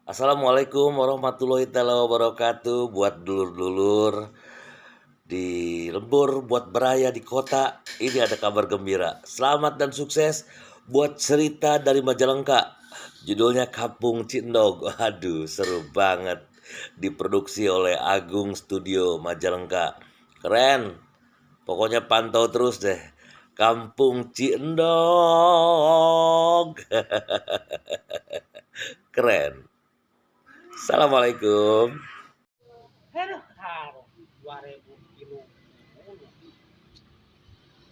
Assalamualaikum warahmatullahi taala wabarakatuh. Buat dulur-dulur di lembur, buat beraya di kota, ini ada kabar gembira. Selamat dan sukses buat cerita dari Majalengka. Judulnya Kampung Cindog. Aduh, seru banget. Diproduksi oleh Agung Studio Majalengka. Keren. Pokoknya pantau terus deh. Kampung Cindog. Keren. Assalamualaikum. Aduh, harum 2030.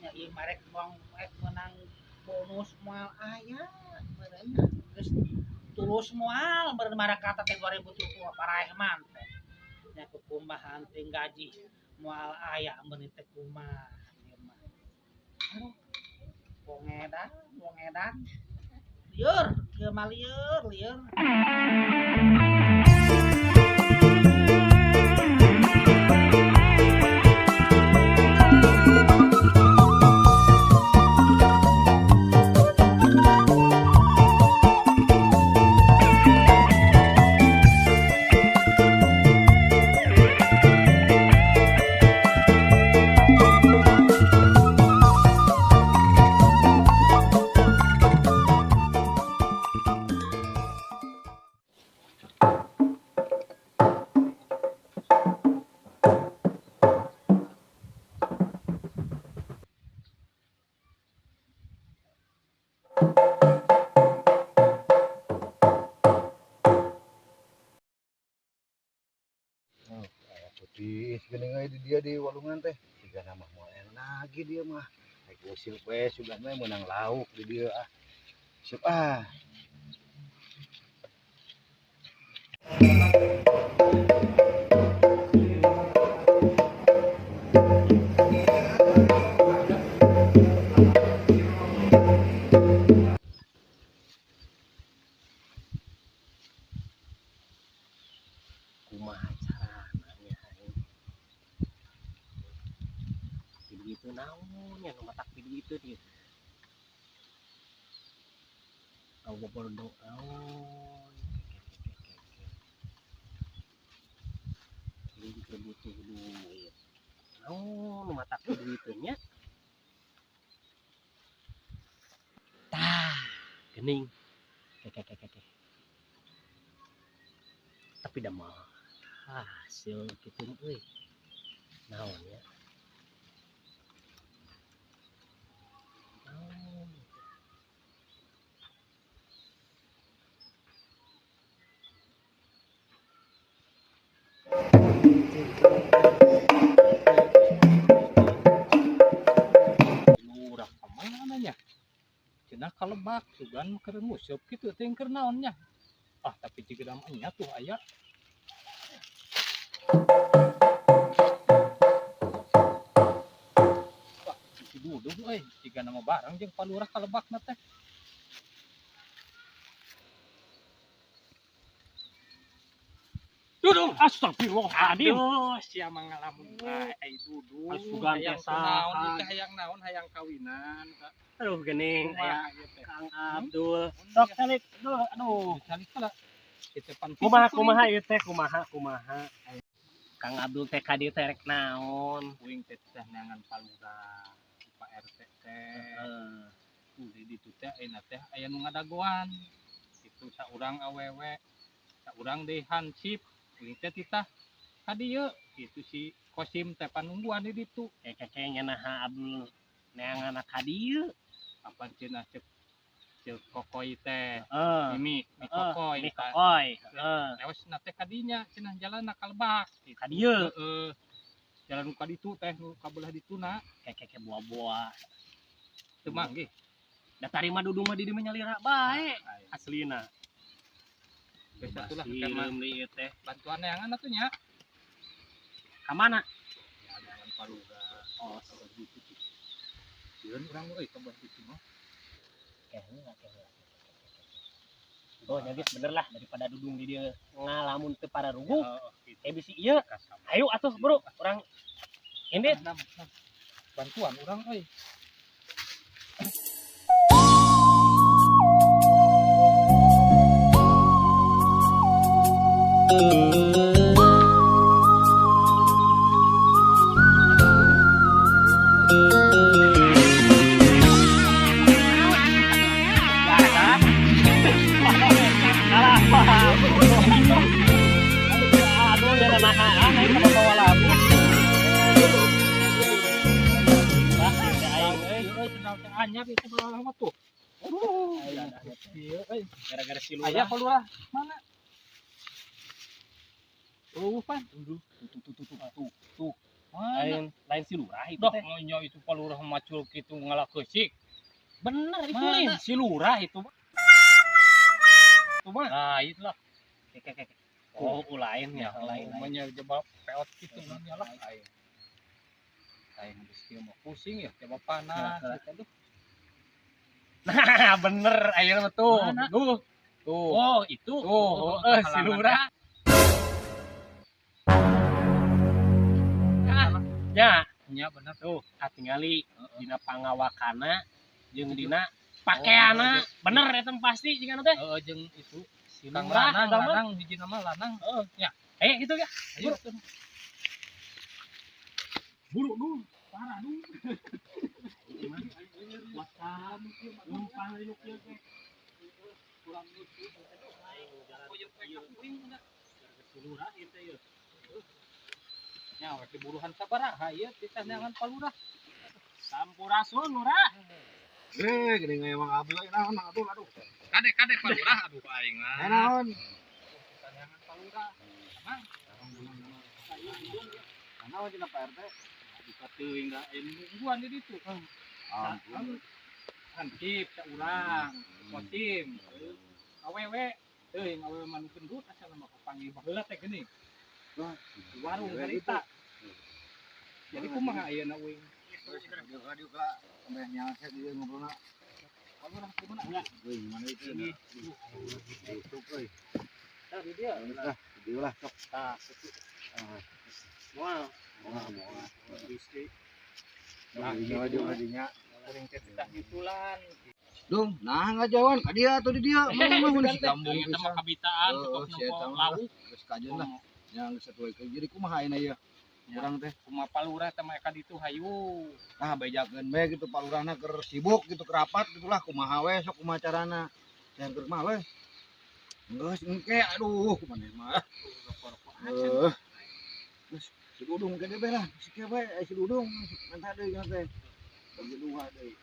Ya ieu mah rek moal rek menang bonus moal aya meureun geus tulus moal meureun marakata teh 2030 paraehman teh. Nya kukumaha teh gaji moal aya meureun teh kumaha ieu mah. Aduh, wong edan, wong edan. Lieur, ieu mah lieur, lieur. Oh, aya putih geuning euy di dia di walungan teh. Siga mah moal lagi dia mah. Rek useup we sugan we meunang lauk di dieu ah. Useup ah. Kumaha carana nya aing di dieu naon nya nu matak di dieu teh tau bobodo naon ieu keur butuh duit naon nu matak di dieu teh nya tah geuning keke tapi da mah hasil kitu euy naon nya naon Lurah kamana nya cenah kalebak sugan keur nguseup kitu teh keur naon nya. Ah, tapi jiga mah nya tuh aya. Wah, si Dudung euy, jiga nama barang jeung Pak Lurah kalebakna teh. Dudung, astagfirullahaladzim. Aduh, sia mangalamun bae ai Dudung. Asugan teh Hayang kunaon saha. Ieu teh hayang naon hayang kawinan ka. Aduh geuning aya Kumaha ieu teh? Kang Abdul. Sok calik aduh aduh. Calik heula. Kitu pan Kumaha fisik kumaha kuring. Ieu teh kumaha kumaha. Kang Abdul teh ka dieu teh rek naon? Kuing teh teh neangan Pak Lurah, Pak RT teh. Heeh. Tuh di ditu teh ayeuna teh aya nu ngadagoan. Kitu saurang awewe, saurang deui hansip. Kuing teh titah ka dieu. Kitu si Kosim teh panungguan di ditu. Keke nya naha Abdul neangan ka dieu? Apan cenah cek cek Kokoi teh. Heeh. Mimi, mi Kokoi. Mi Kokoi. Heeh. Lewasna teh kadinya cenah jalanna kalebak. Gitu. Ka dieu. Heeh. Jalan nu ka ditu teh nu ka belah dituna. Keke buah-buah. Teu manggih. Da tarima Dudung mah di dieu mah nyalira bae aslina. Geus atulah ke mah Sireum ieu teh. Bantuan neangan atuh nya. Ka mana? Ya neangan Pak Lurah. Oh, ka belah ditu teh. Sieun urang euy ka belah ditu mah. Kayaknya kayaknya. Oh, nya geus bener lah daripada Dudung di dieu ngalamun teu pararuguh. Heeh, gitu. Kayak bisi ieu. Kasama. Ayo atuh, Bro, urang ini. Nah, nah. Bantuan urang euy. Saha aing ka bawa labu. Wah, teh aing euy. Euy, sendal teh anyar itu bawa mah tuh. Aduh, ieu euy. Gara-gara si lurah. Aya Pak Lurah mana? Oh, pan. Tuh tuh tuh tuh tuh. Tuh. Mana? Lain lain si lurah itu Doh, teh. nya itu Pak Lurah macul kitu ngalah keusik. Bener itu Mana? lain si lurah itu. Itu mah. Nah, itulah. Kek kek. Oh, lain ya, lain. Lain mah jebak peot kitu nya lah. Aing. Aing geus kieu mah pusing ya, coba panas gitu aduh. Nah, bener ayeuna mah tuh. Mana? Duh. Tuh. Oh, itu. Tuh, Oh, si lurah. Ah, ya, Nya bener. tuh katingali dina pangawakana jeung dina pakeana. Bener eta mah pasti jigana teh. Heeh, jeung itu Si Kang lurah Lanang, eta mah. Lanang hiji nama Lanang. Heeh. Ya. Eh, gitu ya. Ayo. Buru dulu. Parah dulu. Buat kamu kieu mah numpang di nu kieu teh. Kurang lucu. Aing jalan kieu. Si lurah ieu teh ieu. Nya we diburuhan sabaraha ieu titah neangan Pak Lurah. Sampurasun lurah. Eh, geuning emang abel euy naon aduh aduh. Kade kade Pak Lurah aduh aing mah. Eh naon? Titah neangan Pak Lurah. Emang Naon cenah Pak RT? buka teuing da aya nungguan di ditu. Ampun. Hansip saurang, Kosim, awewe teuing awewe mah nu gendut asal mah kapanggih baheula teh geuning. Wah, Di warung harita. Jadi kumaha ayeuna uing? Diuk diuk lah. Sampai nyalse dia ngobrolna. Pak Lurah kumaha? Euy, mana itu? Ini. Tutup euy. Tah di dieu. Lah, dieu lah sok. Tah, kitu. Ah, Moal. moal moal. Gusti. Nah, dinya dieu dinya. Kuring teh titah nyusulan. Dung, nah ngajauhan ka dia atuh di dia. Mah mah si kampung Eta mah pisan. kabitaan Oh, cukup si eta nempo mah. lauk. Geus kajen lah. Yang geus satuai jadi kumaha ayeuna ieu? Urang teh Kumaha Pak Lurah teh mah ka ditu hayu. ah bejakeun bae gitu Pak Lurahna keur sibuk gitu kerapat gitulah kumaha we sok kumaha carana. Jangan keur mah we. Geus engke aduh maneh mah. Eh. Geus si Dudung gede bae lah, si kieu bae si Dudung menta deui nya teh. Bagi dua deui.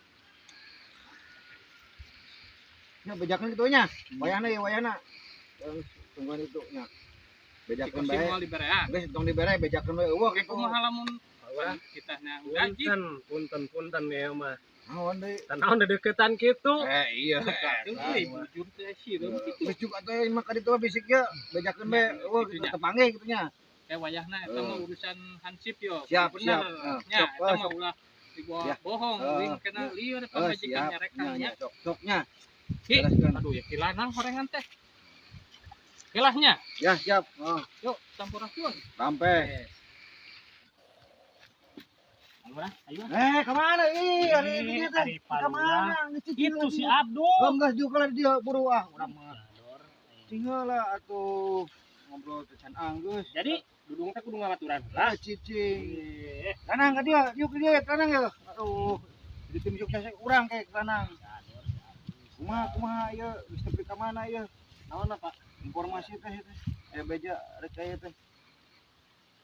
Nya bejakeun kitu nya. Wayahna ya wayahna. Terus tungguan itu nya. Bejakeun Kosim bae. moal diberean. Geus tong dibere bejakeun bae eueuh Oke kitu. kumaha lamun kita nya gaji. Punten, punten, punten ya mah. Naon deui? Tanaon dedeketan kitu. Eh iya. Euy, bujur teh sireum kitu. Geus juga teh mah ka ditu bisik ye bejakeun bae eueuh Gitu nya. tepanggih kitu nya. Eh wayahna eta mah urusan hansip yo. Siap, bener. siap. Eh, Nya sok, eta mah sok. ulah dibawa Ya. bohong, Eh, uing kena ya. lieur Eh pamajikan siap. nyarekan Nya nya. nya sok soknya. Ki, Bereskeun. aduh ya kilanang horengan teh. Kilahnya, Ya siap. Oh, yuk sampurasun. sampai. Lurah, ayo. Eh, kemana? Ih, hari ini dia teh. Ari Pak Kemana? Itu si Abdul. Oh, enggak juga lah dia buru ah, urang mah. Tinggal lah atuh ngobrol teh can anggeus. Jadi Dudung teh kudu ngabaturan heula. Ah, cicing. Tanang ka dia, yuk ke dia, tanang ya. Aduh, jadi tim sukses urang kayak tanang. Kumaha kumaha ieu, geus tepi ka mana ieu? Naon Pak? Informasi teh teh. Aya beja rek aya teh.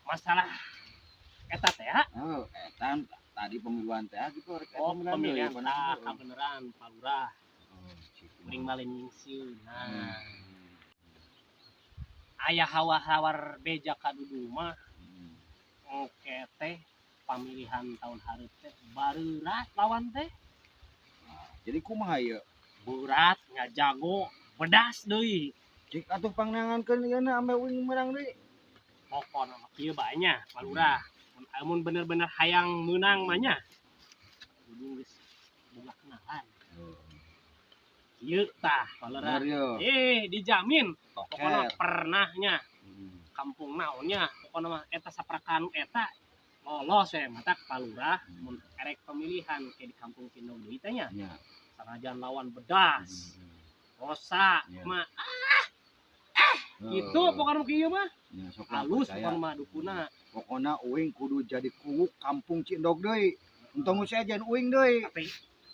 Masalah eta teh ya. Oh, eta tadi pemilihan teh gitu rek aya Oh, pemilihan pemilihan deui, tah bener. kabeneran Pak Lurah. Oh, cicing. Kuring malin nyingsieu. Nah, Hmm. aya hawa-hawar beja ka Dudung mah Hmm. engke teh pamilihan tahun hareup teh bareurat lawan teh. Jadi kumaha ieu? Berat ngajago pedas deui. Cik atuh pangnangankeun ieu na ambe uing menang deui. Pokona mah kieu bae nya Pak Lurah. Mun bener-bener hayang meunang mah nya. Dudung geus boga kenalan. Ieu tah Pak Lurah. Bener ieu. Eh dijamin pokona Toker. pernahnya kampung naonnya pokona mah eta saprakan eta lolos ya mata Pak Lurah mun erek pemilihan kayak di kampung Cindong deui teh nya. Nya. Sanajan lawan bedas. Rosa Ya. mah gitu pokona mah kieu mah. Ya, sok lah, Halus percaya. pokona mah dukuna. Pokona uing kudu jadi kuwuk kampung Cindog deui. Untung sejen uing deui. Tapi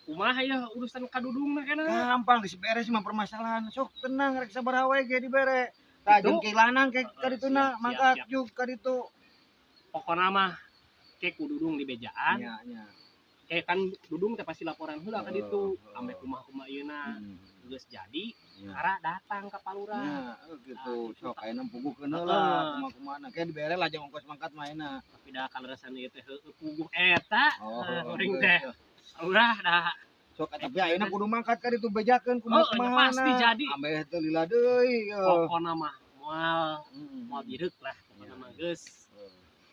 kumaha ya urusan kadudungna kana? Gampang geus beres mah permasalahan. Sok tenang rek sabaraha we ge dibere. Tah jeung Ki Lanang ke ka dituna Siap, mangkat siap. juk ka ditu. Pokona mah ke ku Dudung di bejaan. Nya nya. Kayak kan Dudung teh pasti laporan heula ka ditu. Heeh. Ambe kumaha-kumaha ieuna. Geus jadi Nya. kara datang ka Pak Lurah. Nya, gitu. Nah, Sok ayeuna puguhkeun heula kumaha-kumahana. Ke dibere lah jeung ongkos mangkat mah ayeuna. Tapi dah kaleresan ieu teh heueuh puguh eta. Oh, Kuring teh. Lurah dah. Sok tapi ayeuna kudu mangkat ka ditu bejakeun Oh, nya kumaha-kumahana. pasti jadi. Ameh teu lila deui. Pokona mah moal moal bireuk lah pokona mah geus.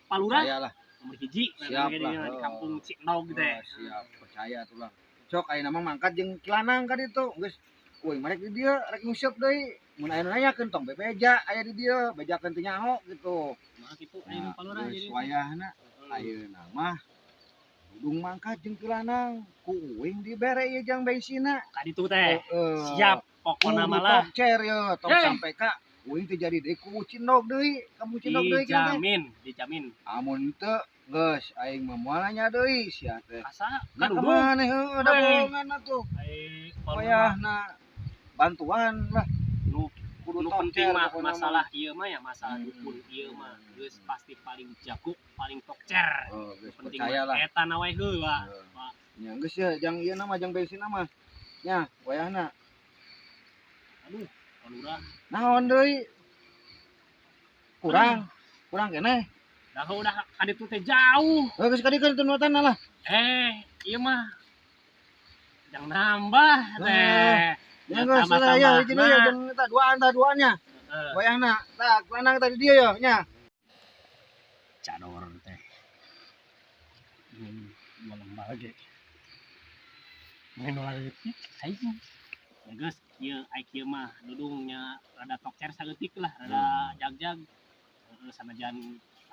Pak Lurah Percaya lah. nomor 1 Siap lah. di kampung Ciknog teh. Oh, siap, percaya tuh lah. Sok ayeuna mah mangkat jeung Ki Lanang ka ditu. Geus euy marek di dieu rek nguseup deui. Mun aya nu nanyakeun tong bebeja aya di dieu, bejakeun teu nyaho gitu. Mah kitu ayeuna Pak Lurah Geus jadi. wayahna ayeuna mah Dudung mangkat jeung Ki Lanang, ku uing dibere ieu jang bensinna. Ka ditu teh. Heeh. Siap pokona mah lah. Tokcer ye, tong sampai ka uing teh jadi deui ku Cindog deui, kamu Cindog deui kan teh. Dijamin, dijamin. Amun teu geus aing mah moal nanya deui sia teh. Asa Nah, ka Dudung. kemana heueuh da Weh. bohongan atuh. Ai Pak Lurah Wayahna bantuan lah nu kudu nu penting tokcer mah pokona mah. masalah ieu mah ya masalah dukun ieu mah geus pasti paling jago, paling tokcer. Oh, geus Penting percaya mah lah. eta na wae heula. Heeh. Nya geus ya jang ieu na mah jang bensin na mah. Nya wayahna. Aduh, Pak Lurah. Naon deui? Kurang. Kurang keneh. Dah udah ka ditu teh jauh. Heuh geus kadikeun teu nuatan lah. Ieu mah jang nambah teh. Ya geus lah ya hiji deui ya jeung eta duaan tah duaannya. Heeh. Wayahna tah Lanang tadi dia ya nya. Cador teh. Dua lembar ge. Main leutik aing. Ya geus kieu ai kieu mah Dudungnya rada tokcer saeutik lah, rada jag-jag. Heeh, sanajan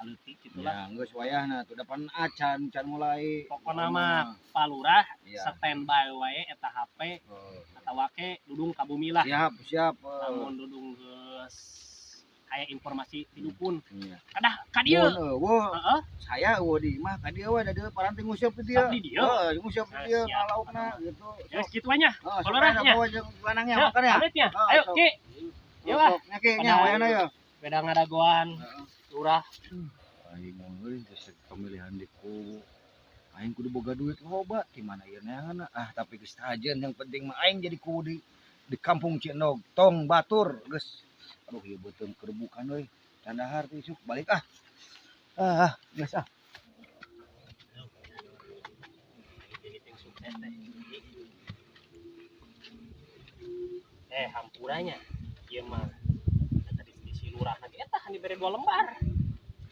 aleutik kitu lah. Ya geus wayahna tuh depan acan can mulai. Pokona mah Pak Lurah Iya. standby wae eta HP Oh. atawa ke Dudung ka bumi lah. Siap, siap. Lamun Dudung geus aya informasi ti dukun. Iya. Kadah ka dieu. Mun eueuh Heeh. saya eueuh di imah ka dieu we da dieu paranti nguseup di dieu. Sok di dieu. Heeh, nguseup di Nah, dieu siap. kalaukna gitu. Ya kitu nya. Heeh, Pak Lurah nya. bawa jeung Lanangnya Ya, makan ya. pamit nya. Heeh, Ayo sok. Ki. Ieu lah. Sok nya Ki nya Pada- wayahna ya. Beda ngadagoan lurah. Aing mah euy geus pemilihan di kubu. Aing kudu boga duit loba ti mana ieu neanganna. Ah tapi geus tajen yang penting mah aing jadi kubu di kampung Ciendog tong batur geus. Aduh ieu beuteung kerebukan euy. Candahar teh isuk balik ah. Ah, geus ah. Jadi teh sukses teh. Hampuranya ieu mah eta di si lurah ge eta han dibere 2 lembar.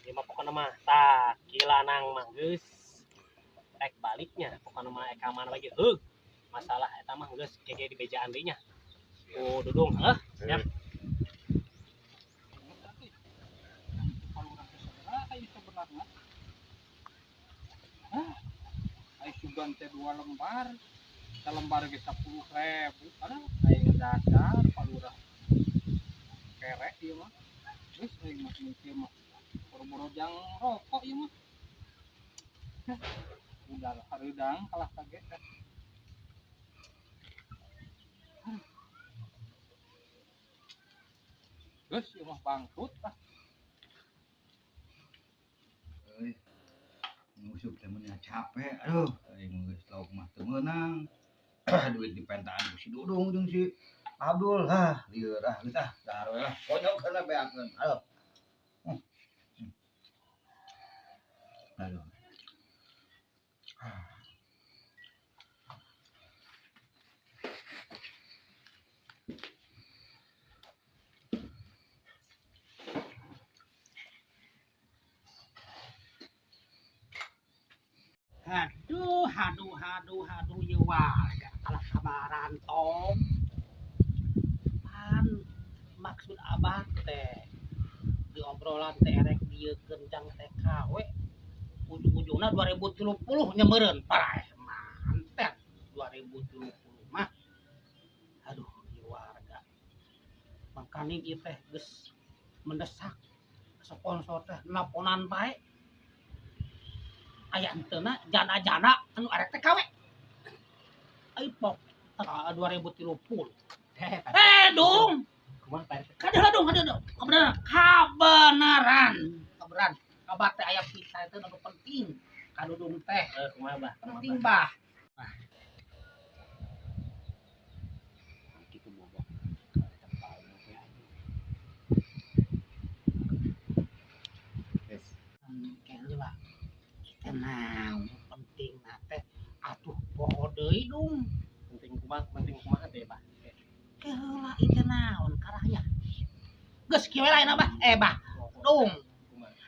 Ieu mah pokona mah tah Ki Lanang mah geus rek baliknya pokona mah ka mana lagi heug. Masalah eta mah geus kege di bejaan deui nya. Oh Dudung, heuh, siap. Ai sugan teh 2 lembar, salembar ge 10.000. Aduh, aing dasar Pak Lurah. Kerek ieu mah. Geus aing mah ieu mah. Boro-boro jang rokok ieu mah. Hah, udah hareudang kalah kaget. Geus ieu mah bangkrut lah. Euy. Nguseup teh mun capek. Aduh, aing geus lauk mah teu meunang. Duit dipentaan ku si Dudung jeung si Abdul. Hah, lieur ah geus ah, dahar we lah. Konyol beakeun. Aduh. Aduh. Aduh, aduh, aduh, aduh, ieu warga kalah kabaran tong. Pan maksud abah teh di obrolan teh erek dieukeun jang TKW ujung-ujungna 2030 nya meureun paraeh manten 2030 mah. Aduh, ieu warga. Mangkaning ieu teh geus mendesak sponsor teh naponan bae. Aya henteu jana-jana anu arek TKW. Ai pok 2030. Dung. Kumaha Pak RT? Kadeula Dung, kadeula. Kebenaran, kebenaran, kebenaran. Kabar teh aya pita itu anu penting. Ka Dudung teh. Kumaha bah? Penting bah. Kitu bobo. Kayaknya bah. Kita naon penting na teh atuh poho deui dung. Penting kumaha teh bah. Ke heula ieu naon karahnya. Geus kieu we lain abah. Bah, dung.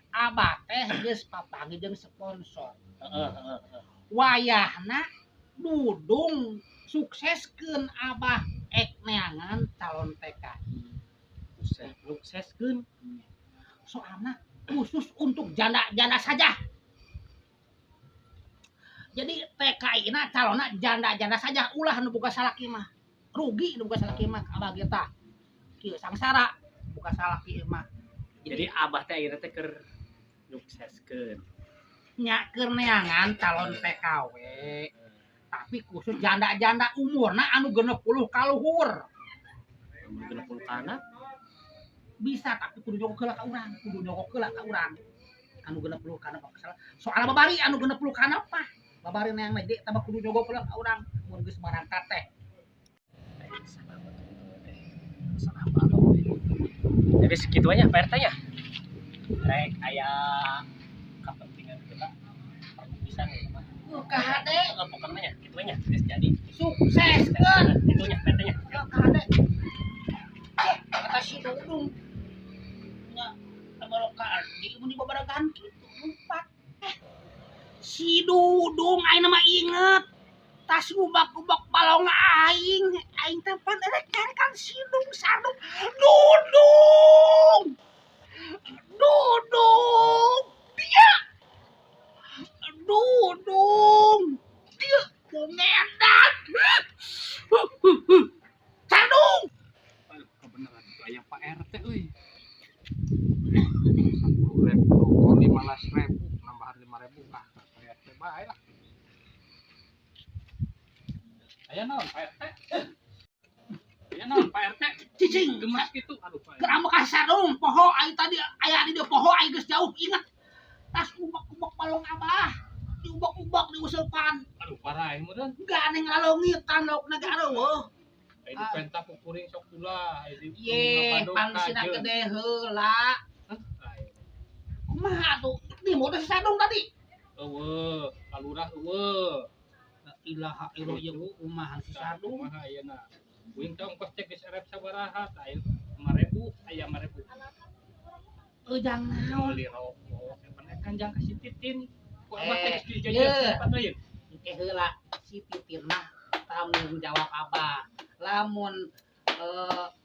Abah teh geus papanggih jeung sponsor. Heeh, heeh, heeh. Wayahna Dudung sukseskeun abah ek neangan calon TKI. Sukseskeun. Soalna khusus untuk janda-janda saja. Jadi TKI na calonna janda-janda saja, ulah nu boga salaki mah. Rugi nu boga salaki mah abah ge tah. Kieu sangsara boga salaki mah. Jadi abah teh ayeuna teh keur nyukseskeun. Nya keur neangan calon TKW. Tapi khusus janda-janda umurna anu 60 kaluhur. Umur 60 kana bisa tapi kudu nyogok heula ka urang, kudu nyogok heula ka urang. Anu 60 kana mah salah. Soalna babari anu 60 kana mah. Babari neang mah jadi tambah kudu nyogok heula ka urang mun geus marangkat teh. Salah banget. Jadi segitu aja Pak RT nya. Rek aya kepentingan kita perlu pisan ya mah. Kahade Pokoknya nya kitu nya geus jadi. Sukseskeun. Kitu nya Pak RT nya. Kahade. Kata si Dudung. Nya baroka di mun dibabaragan kitu lumpat. Si Dudung aing mah inget. Tas ngubak-ngubak balong aing, aing teh pan erek kan si Dudung sardung. Dudung. Dudung. Dia. Dudung. Dia ngedan. Sardung. Kebenaran itu aya Pak RT euy. 10.000 rokok 15.000 nambahan 5.000 ah Pak RT bae lah. Aya naon Pak RT? Aya naon Pak RT? Cicing Gemas kitu aduh Pak. Keur amo ka sarung poho aing tadi aya di dieu poho aing geus jauh inget. Tas ubak-ubak balong abah. Diubak-ubak diuseupan. Aduh parah ieu meureun. Gandeng ngalongitan laukna ge areueuh. Aya dipenta ku kuring sok ulah aya di Ye, pangsina gede heula. Kumaha atuh? Di modus sadung tadi. Eueuh, kalurah eueuh. La ilaha illallah ieu kumaha si sadung. Kumaha ayeuna? Uing teh ongkos cek geus erep sabaraha tah aya 5.000, aya 5.000. Ujang naon? Meuli rokok, pan kanjang ka si Titin. Ku abah teh geus Ye. dijajan sapat lain. Engke heula si Titin mah tanggung jawab abah. Lamun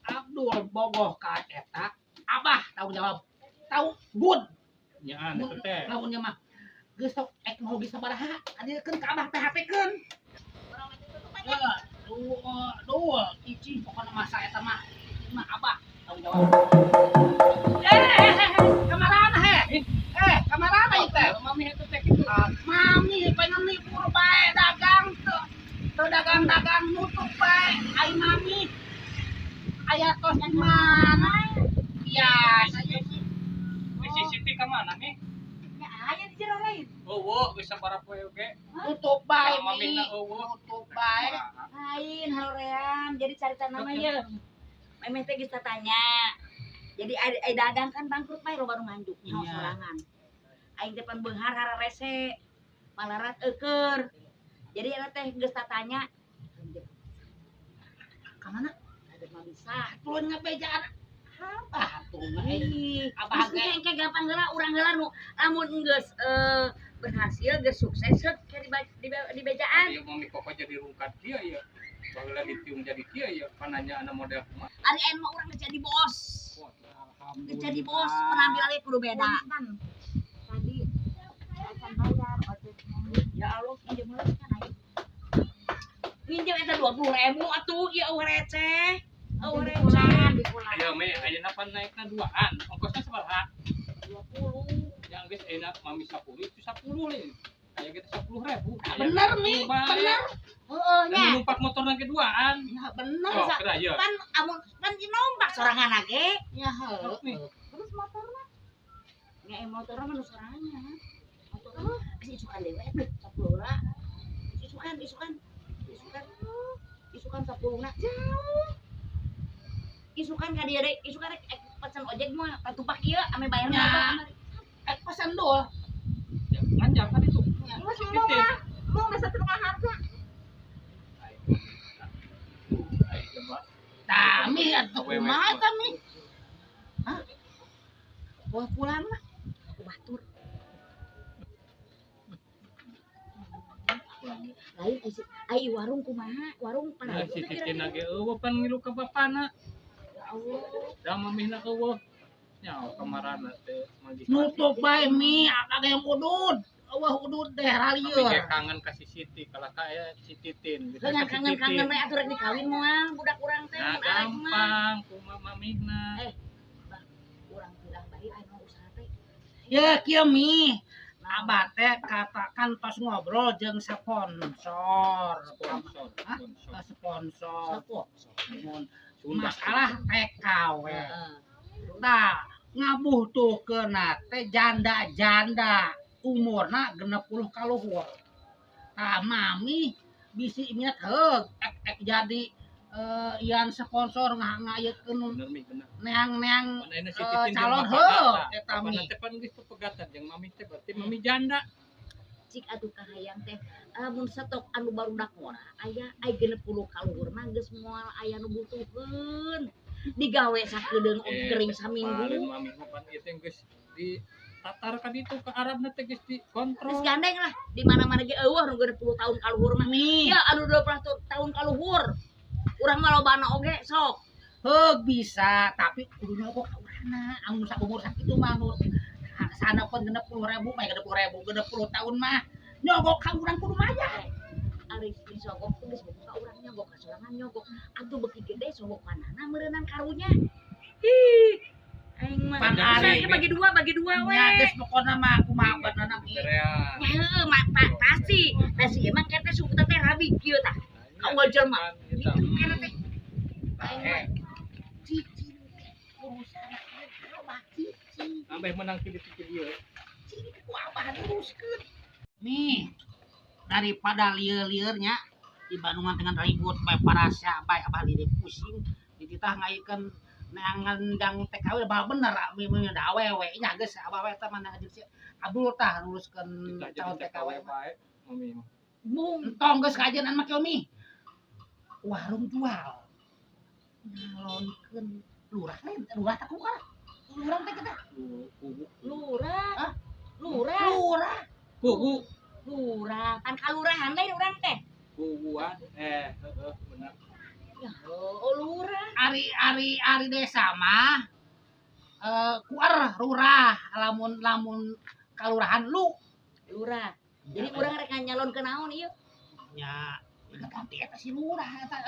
Abdul bogoh ka eta, abah tanggung jawab. Tahu good. Nyaan eta teh. Lamun nya mah geus sok ek mau sabaraha, adilkeun ka abah PHP-keun. Dua, cicing pokokna masa eta mah. Mah abah tanggung jawab. Kamarana he? Kamarana ieu teh? Mami eta teh kitu. Mami pengen libur bae dagang teu. Teu dagang-dagang nutup bae. Ai mami. Aya tos di mana? Iya, saya sih. Si Siti ka mana nih? Ya aya di jero lain. Eueuh, geus sabaraha poe oge. Tutup bae Mami mi. na eueuh. Tutup bae. Lain haroream. Jadi carita nama ye. Memeh teh geus tatanya. Jadi ai dagang kan bangkrut bae loba nu nganjuk nyaho Iya. sorangan. Aing teh pan beunghar hararese. Malarat eueur. Jadi eta teh geus tatanya. Ka mana? Ada mah bisa. Turun ngabejaan. Abah tuh Ih, Abah geus ge. engke gampang heula urang heula nu lamun geus berhasil geus sukses heuk ke di bejaan. Ieu mami kok jadi rungkat kieu ya. Baheula ditiung jadi kieu ya, pananya ana model kumaha. Ari ayeuna mah urang geus jadi bos. Geus jadi bos, penampilannya kudu beda. Tadi acan bayar ojek. Ya Allah, minjem heula kan aing. Minjem eta 20.000 atuh, ieu eueuh receh. Eueuh receh. Ayo me, ayeuna pan naikna duaan. Ongkosna sabaraha? 20. Yang geus ayeuna mami 10 itu 10 lain. Aya ge 10.000. Bener Mi, bener. Heeh nya. Numpak motor nang keduaan. Ya bener. Oh, kira ya. Pan amun pan numpak sorangan ge. Ya heuh. Terus motorna. Nya motorna mah nu sorangan. Motorna geus isukan deui we 10 lah. Isukan isukan. Isukan. Isukan 10 na. Jauh. Isukan ka dieu deui, isukan rek pesen ojek mah patumpak ieu ame bayarna Nya. Pesan dul. Lanjang kan itu. Geus ngomong lah. Mong desa setengah harga. Tami atuh kumaha tah Mi? Hah? Bawa pulang lah. Batur. Lain ai warung kumaha? Warung Nah, si Titin ge eueuh pan ngilu ka bapana. Ya Allah. Da mamihna eueuh. Nya kamarana teh manggih. Nutup bae Mi, ada yang udud. Eueuh udud deh ralieur. Tapi kangen ka si Siti, kalah ka aya si Titin. Lah kangen-kangen we atuh rek dikawin moal budak urang teh Nah, mun arek mah. gampang kumaha mamihna. Urang bilang bae anu usaha teh. Ya kieu Mi. Abah teh katakan tos ngobrol jeung sponsor. Sponsor, Hah? sponsor. Sponsor. Sponsor. Sunda. Masalah TKW. Heeh. Nah, ngabutuhkeunna teh janda-janda umurna 60 kaluhur. Tah mami bisi minat heug ek jadi ian sponsor ngayekeun Bener Mi, bener. neang-neang Mana ini si Titin jeung calon bapana, heuh tah. eta Bapana Mi. teh pan geus pepegatan jeung mami teh berarti mami janda. Cik atuh kahayang teh lamun stok anu barudak ngora aya ai 60 kaluhur mah geus moal aya nu butuhkeun. Digawe sakedeung gering saminggu. Paling mami mah pan ieu teh geus ditatar ka ditu ka Arabna teh geus dikontrol. Geus gandeng lah di mana-mana ge eueuh nu 60 tahun kaluhur mah. Mi. Ya anu 20 tahun kaluhur. Urang mah lobana oge sok. Heug bisa, tapi kudu nyogok ka urangna. Anu saumur sakitu mah nu sana pun 60.000 mah 60.000 60 tahun mah nyogok ka urang kudu mayar. Ari disogok teh geus boga ka urang nyogok ka sorangan nyogok. Atuh beuki gede sogokanana meureunang karunya. Ih, aing mah. Pan ari bagi dua we. Nya geus pokona mah kumaha benerna Mi. Berean. Nya heueuh mah pasti. Pasti emang kete suku teh rabi kieu tah. Awal jelema. Gitu kene teh. Aing mah Cicing urusan abah cicing. Sampai menang ti ditu dieu. Cicing ku abah diuruskeun. Nih, daripada lieur-lieurnya di Bandungan dengan ribut bae parasya bae abah lieur pusing dititah ngaikeun neangan dang TKW bakal bener mi da awewe nya geus abah we teh mana jeung si Abdul tah nguruskeun Kita calon jadi TKW TKW bae mami mah. bung entong geus kajenan mah kieu Mi. Warung jual nyalonkeun lurah lain lurah tak kuka lurah teh kita Kubu. lurah. Hah? Lurah. lurah Kubu. Lurah. Pan kalurahan lain urang teh. Kubuan heeh bener. Ya, oh lurah. ari ari ari desa mah kuar lurah lamun lamun kalurahan lu Lurah. Jadi urang rek nyalonkeun naon ieu? nya ganti eta si lurah eta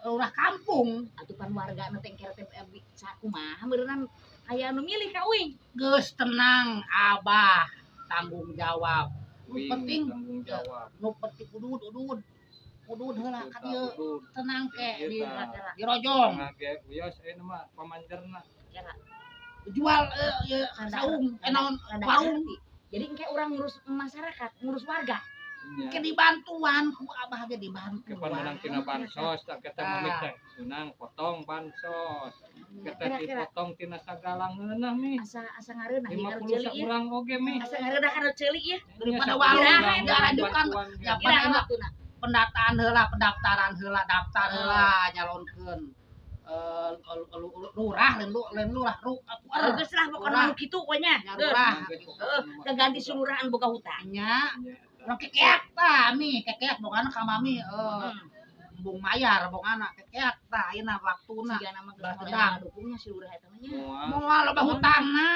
lurah kampung Atuh pan warga nu teh kira teh sakumaha meureunnan aya anu milih ka uing. geus tenang abah tanggung jawab nu Wing, penting tanggung jawab. nu penting udud udud udud heula ka dieu Udud. tenang ke di Iya, tah. di rojong Nah, ge uyos ayeuna mah pamanjerna. Kira jual ieu saung naon rada warung ngerti. Jadi engke urang ngurus masyarakat, ngurus warga. Nya. ke dibantuan ku abah ge dibantuan Kapan menang tina bansos tak kita mami teh menang potong bansos kita Kira-kira dipotong tina sagala ngeunah mi asa asa ngareunah ieu karo 50 ceuli ieu. saurang oge mi Asa ngareunah karo ceuli ieu. daripada Nya, warung saurang diaranjukan bantuan ge. ya Kira pan waktuna. pendataan heula pendaftaran heula daftar heula nyalonkeun lurah lain lain lurah kuar Geus lah pokona nu kitu we nya. nya Geus. lurah Heeh, kaganti sulurahan boga hutang. nya Nya, urang kekeak tah mi kekeak bogana ka mami embung mayar bogana kekeak tah ayeuna waktuna Sigana mah geus Balas moal dendam. dukungnya si lurah eta mah nya. moal. moal loba hutangna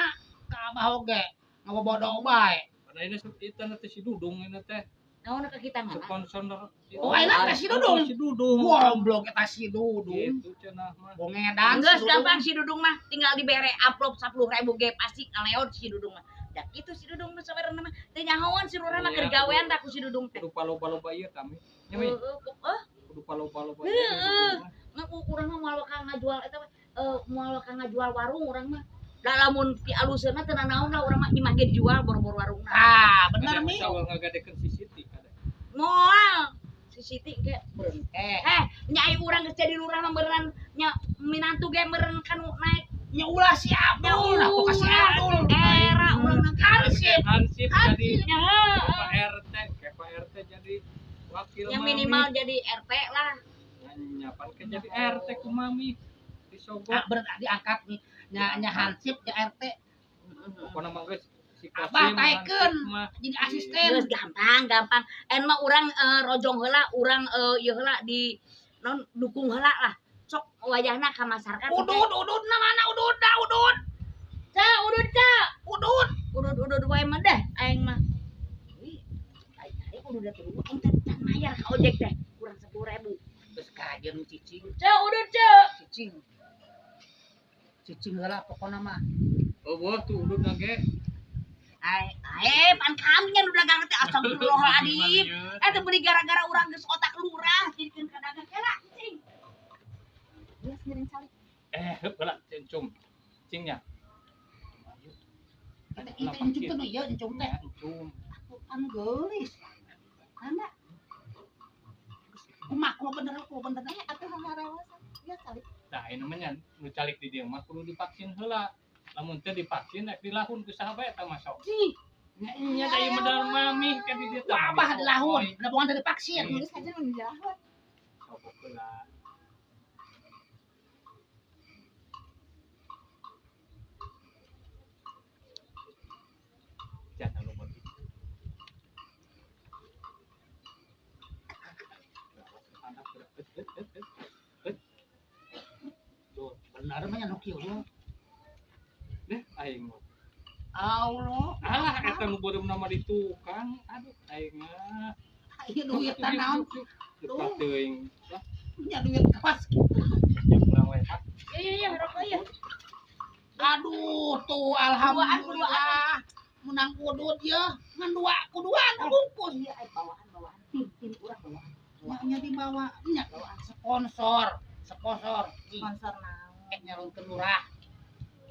ka abah oge ngabobodo bae Karena ini itu nanti si Dudung ini teh Naon ka kita ngana? sponsor. Oh, ayeuna teh si Dudung. Si Dudung. Goblok eta si Dudung. Gitu cenah mah. Bongedan Geus gampang si Dudung mah tinggal dibere amplop 10.000 ge pasti ngaleot si Dudung mah. Da kitu si Dudung nu sabarna mah teu nyahoan si lurah mah keur gawean da ku si Dudung teh. Kudu paloba-loba ieu tami. Nya mi. Heeh. Kudu paloba-loba. Heeh. Ngan urang mah moal bakal ngajual eta moal bakal ngajual warung urang mah. Da lamun ti aluseunna teu nanaon lah urang mah imah ge dijual boro-boro warungna. Ah, bener mi. Sawal ngagadekeun si Siti kada. Moal si Siti ge Beureum. Nya ai urang geus jadi lurah mah meureun nya minantu ge meureun kanu naik. Nya ulah si Abdul, aku kasih Abdul. Era urang hansip. Hansip jadi nya Pak RT, kayak Pak RT jadi wakil yang minimal jadi RT lah. Nya pan ke jadi RT ku mami disogok. Ah, bener diangkat nih. Nya nya hansip nya RT. Pokona mah geus si Kosim Abah taekeun jadi asisten. Geus gampang, gampang. En mah urang rojong heula, urang ieu heula di non dukung heula lah. Sok wayahna ka masyarakat. Udud, udud na mana udud da udud. Ca, udud ca. Udud. Udud udud wae mah deh aing mah. Ih, aing udud teh aing teh can mayar ka ojek teh kurang 10.000. Geus kajeun cicing. Ca, udud ca. Cicing. Cicing heula pokona mah. Oh, boh tuh udud na ge. Ai, ai pan kami nya nu dagang teh astagfirullahaladzim. Eta beli gara-gara urang geus otak lurah jadikeun ka dagang kela cicing. Geus ngiring calik. Heup heula encum. Cingnya. Itu encum teh nu ieu encum teh. Encum. Atuh pan geulis. Kana. Kumaha kumaha bener kumaha bener. Atuh harawasan. Ya calik. Tah ieu mah nya nu calik di dieu mah kudu divaksin heula. Lamun teu divaksin rek dilahun ku saha bae eta mah sok. Cing. Nya nya da ieu medal mami ka di dieu teh. Abah dilahun, da bohongan teu divaksin. Geus aja nu dilahun. Sok heula. Jangan lupa. Tuh, benar mah nya nu kieu. Deh aing mah. Allah, Alah eta nu beureum nama di tukang. Aduh aing mah. ieu duit naon? Lupa teuing. Lah, Nya duit kawas kitu. ya pulang wae Pak. Iya iya rokok iya. Aduh, tuh alhamdulillah. Menang udud ya, ngan dua kuduan bungkus. Iya ai bawaan bawaan tim tim urang bawaan. Nya dibawa nya sponsor, sponsor. Sponsor naon? Nyalonkeun lurah.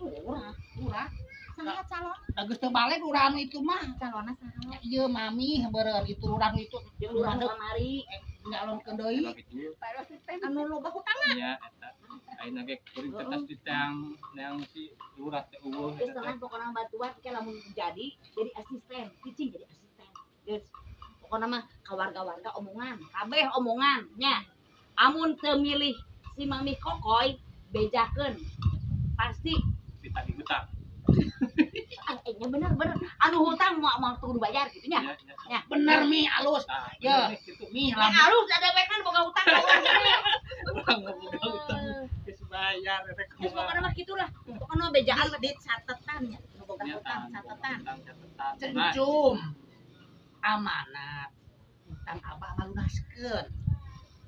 Lurah, Lurah. Saha calon? Da geus teu balik lurah anu itu mah. Calonna saha? Nya ieu mami beureum itu lurah nu itu. jeung lurah nu kamari. Nyalonkeun deui. Pak asisten anu loba hutang. Nya eta. Ayeuna ge kuring teh tas ditang neang si lurah teh eueuh Geus eta teh. tenang pokona bantuan ke lamun jadi asisten, cicing jadi asisten. Geus pokona mah ka warga-warga omongan, kabeh omongan nya. Amun teu milih si Mami Kokoy bejakeun pasti Ditagih hutang. ah nya bener bener anu hutang moal moal kudu bayar gitu nya. Nya nya. Bener mi alus. Tah, Ya. bener nih, kitu. Mi Ya lamun alus ada we kan boga hutang ka urang gini. Urang mah boga hutang. Geus bayar rek Geus pokona mah kitulah. Pokona bejaan Di catetan ya, nu boga Nya, hutang tah, catetan. hutang catetan. Nah, cencum amanat hutang abah malunaskeun.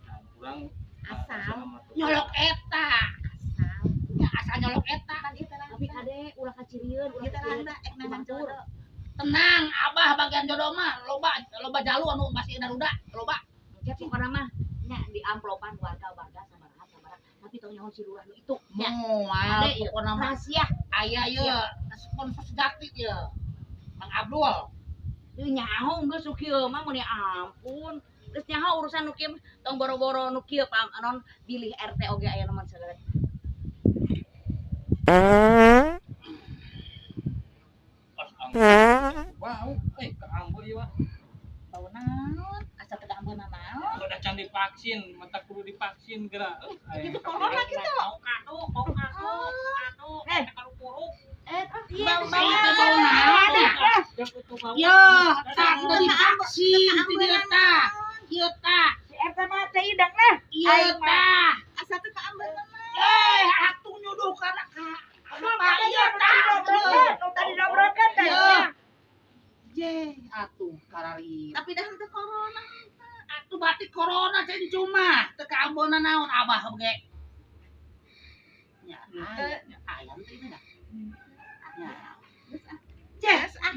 nah, urang Asal. Nyolok eta. Asal. Nya asal nyolok eta. Pan ieu terang. Tapi kade ulah kacirieun, ulah Ieu terang kacirieun. da ek nangan jodoh. Tenang, abah bagian jodoh mah loba loba jalu anu masih daruda, loba. Engke pokona mah nya di amplopan warga-warga sabaraha sabaraha tapi tong nyaho si lurah nu itu nya. Moal Kade ieu pokona mah rahasia. aya ieu sponsor sejati ieu. Mang Abdul. Ieu nyaho geus nu kieu mah mun ya ampun. Geus nyaho urusan nu kieu mah tong boro-boro nu kieu pam anon bilih RT oge aya nu segala. Pas anggur. Wow, kaambu ieu mah. Bau naon? Asa teu kaambeuna naon? Udah can divaksin, mata kudu divaksin geura. Itu corona gitu. Bau kadu, bau kadu, kadu, Eh. kadu puruk. Eh, iya. Bau Bau teh bau naon? Ya, tah udah divaksin ti dieu tah. Ieu tah. Si RT mah teh idang lah. Ieu tah. Asa teu kaambeuna mah. Atuh nyuduh kana ka. Apa ieu tah? Nu tadi dobrokeun teh. Ieu. Je, atuh karari. Tapi dah teu corona. Atuh batik corona cen cuma teu kaambeuna naon abah oge. Nya, aya, nya ayam teh ini dah. Nya. Geus ah. Geus ah.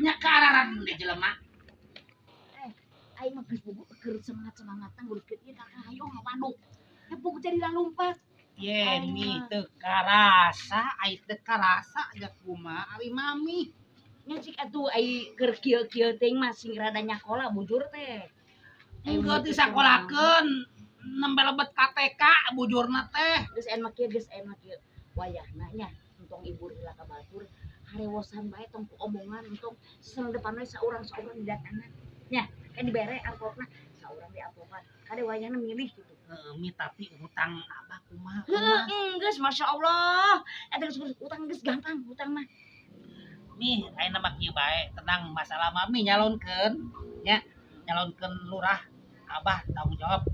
keur semangat-semangatan nguruskeun ieu kakak hayo ngawaduk. Hepuk jadi lalumpat. Ye mi teu karasa, ai teu karasa ja kumaha ari mami. Nya cik atuh ai keur kieu-kieu teh mah sing rada nyakola bujur teh. Enggeus disakolakeun nembe lebet ka TK bujurna teh. Geus enak kieu, geus enak kieu. Wayahna nya entong ibur heula ka batur, harewosan bae tong ku omongan entong seseng depan we saurang-saurang didatangan. Nya, kan dibere amplopna saurang di amplopan. Kade wayahna milih gitu. Heeh, mi tapi hutang abah kumaha? Heeh, geus masyaallah. Eta geus utang geus gampang hutang mah. Mi ayeuna mah kieu bae, tenang masalah mami nyalonkeun nya, nyalonkeun lurah abah tanggung jawab.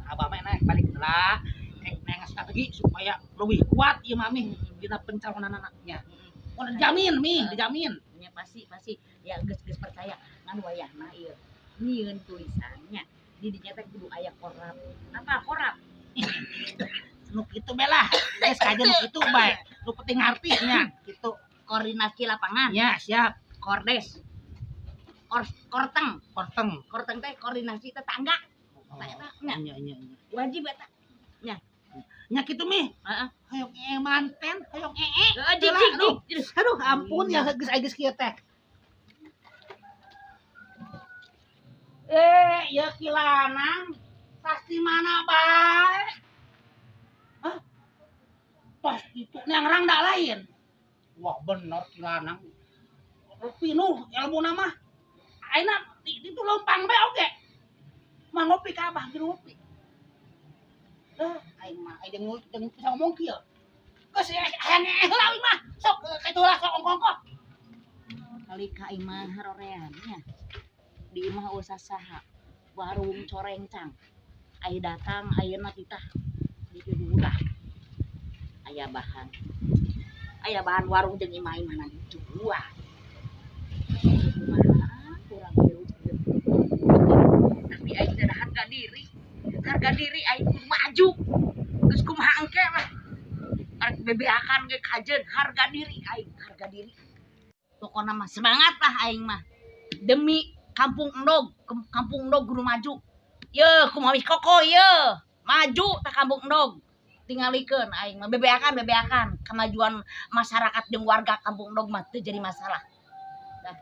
Abah mah naik balik heula, rek neng strategi supaya lebih kuat ieu mami dina pencalonanana nya. Oh, dijamin mi, dijamin. Nya pasti pasti ya geus geus percaya ngan wayahna ieu. Nyieun tulisannya di dinya teh kudu aya korap. Apa korap? Nu kitu bae lah. Geus kajeun nu kitu bae. Nu penting ngarti nya kitu. Koordinasi lapangan. Ya, siap. Kordes. Korteng. Korteng. Korteng teh koordinasi tetangga. Oh, Eta nya. Nya nya nya. Wajib eta. Nya. Nya kitu mi. Heeh. Hoyong ee manten, hoyong ee. Heeh, jik jik. Aduh, ampun ya geus geus kieu teh. Ya kilanang pasti mana bae. Hah? Pas itu yang rangda lain. Wah bener kilanang. Pinuh ilmu nama. Ayeuna itu lompang bae oge. Mah ngopi ka abah ge ngopi. Dah aing mah aing jeung bisa ngomong kieu. Geus hayang heula aing mah. Sok kitu lah sok ongkong-ongkong. Kali ka imah harorean nya. Di imah usah saha. Warung corengcang. Ai datang ayeuna titah di lurah. Aya bahan. Aya bahan warung jeung imah-imahna dijual. Kumaha kurang hirup. Tapi aing teh harga diri. Harga diri aing kudu maju. Geus kumaha engke lah. Arek bebeakan ge kajeun harga diri aing, harga diri. Pokona mah semangat lah aing mah. Demi Kampung Endog, Kampung Endog kudu maju. Yeuh, kumaha koko yeuh. Maju ta Kampung Endog. Tingalikeun aing mah bebeakan bebeakan kemajuan masyarakat jeung warga Kampung Endog mah teu jadi masalah. Dah.